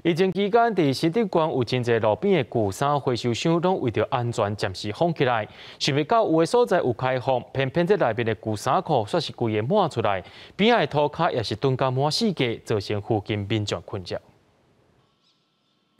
疫情期間，佇新竹縣有真濟路邊的舊衫回收箱，攏為著安全暫時封起來。想欲到有的所在有開放，偏偏這內面的舊衫褲煞是規个滿出來，邊仔的塗跤也是囤甲滿四界，造成附近民眾困擾。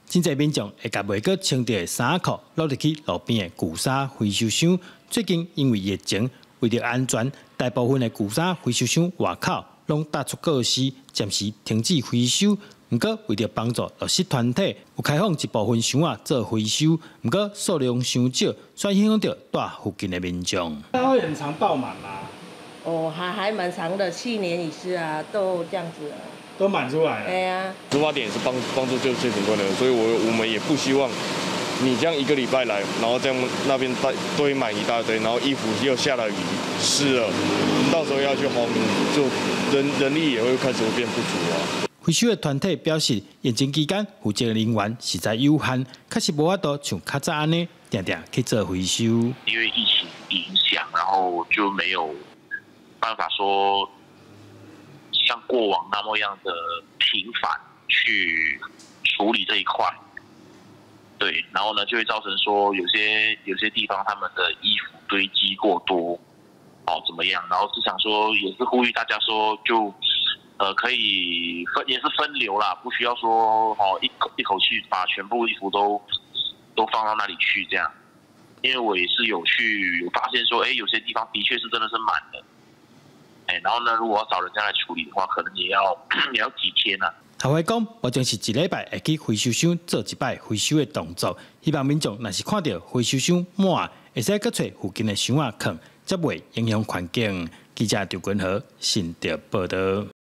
真濟民眾會共袂閣穿著的衫褲落入去路邊的舊衫回收箱。最近因為疫情，為著安全，大部分的舊衫回收箱外口攏貼出告示，暫時停止回收。毋過，為著幫助弱勢團體，有開放一部分箱仔做回收，毋過數量傷少，煞影響著蹛附近的民眾。它會很常爆滿嗎？哦，還蠻常的，去年也是啊，都這樣子。都滿出來了。對啊。出發點是幫助救濟貧困的人，所以我們也不希望你這樣一個禮拜來，然後這樣那邊堆滿一大堆，然後衣服又下了雨濕了，到時候要去烘，就人力也會開始會變不足啊。回收的團體表示，疫情期間負責人員實在有限，確實無法度像較早按呢，定定去做回收。因為疫情影響，然後就沒有辦法說像過往那麼樣的頻繁去處理這一塊。對，然後呢，就會造成說有些地方他們的衣服堆積過多，哦，怎麼樣？然後是想說，也是呼籲大家說就可以分也是分流啦，不需要說哦一口氣把全部衣服都放到那裡去這樣。因為我也是有去有發現說，哎，有些地方的確是真的是滿的，哎，然後呢，如果要找人家來處理的話，可能也要幾天啊。協會講，目前是一禮拜會去回收箱做一擺回收的動作，希望民眾若是看著回收箱滿，會使閣揣附近的箱仔囥，才袂影響環境。記者張君和新竹報導。